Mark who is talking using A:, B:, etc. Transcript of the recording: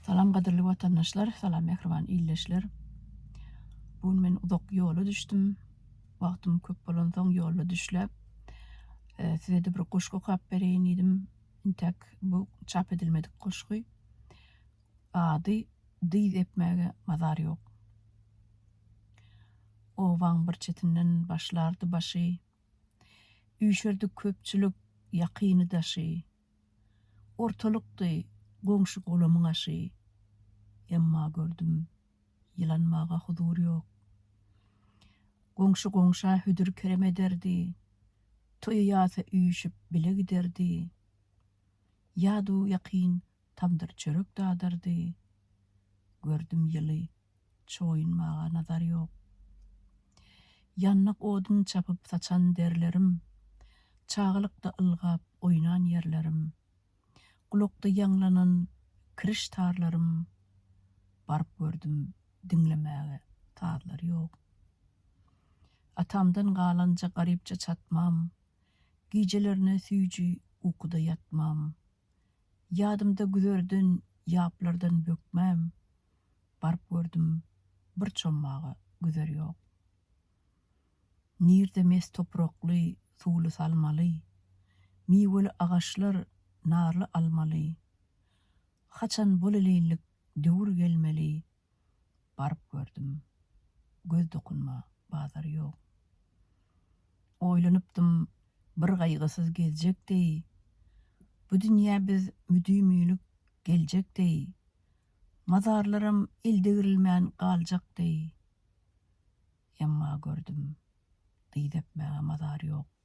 A: Salam gadyrly watandaşlar, salam mähriban ildeşler. Bu gün men uzak ýola düşdüm. Wagtym köp bolansoň ýolda düşläp, e, size-de bir goşgy okap bereýin diýdim. Intäk bu çap edilmedik goşgy. Ady Dyz epmäge mazar ýok. Obaň bir çetinden başlardy başy. Üýşerdi köpçülik, ýakyny-daşy. Ortalykdy goňşy-golamyň aşy. Emma gördüm, ýylanmaga huzur ýok. Goňşy goňşa hödür-kerem ederdi, Toýa-ýasa üýşüp bile giderdi. Ýadu-ýakyn tamdyr çörek dadardy. Gördüm ýyly, çoýunmaga nazar ýok. Ýandak odun çapyp saçan derlerim, Çagalykda ylgap oýnan ýerlerim, Gulakda ýaňlanan kiriş tarlarym, Baryp gördüm diňlemäge sazlar ýok. Atamdan galanja garypja çatmam, Gijelerine süýji ukuda ýatmam. Ýadymda güzerden, ýaplardan bökmäm, Baryp gördüm, bir çommaga güzer ýok. Nirde mes toprakly, suwly salmaly, Miweli agaçlar, narly almaly. Haçan bolelinlik döwür gelmeli, Baryp gördüm, göz dokunma bazar ýok. Oýlanypdym bir gaýgysyz gezjek deý, Bu dünýä biz müdimilik geljek deý, Mazarlaram el degrilmän galjak deý. Emma gördüm, dyz epmäge mazar ýok.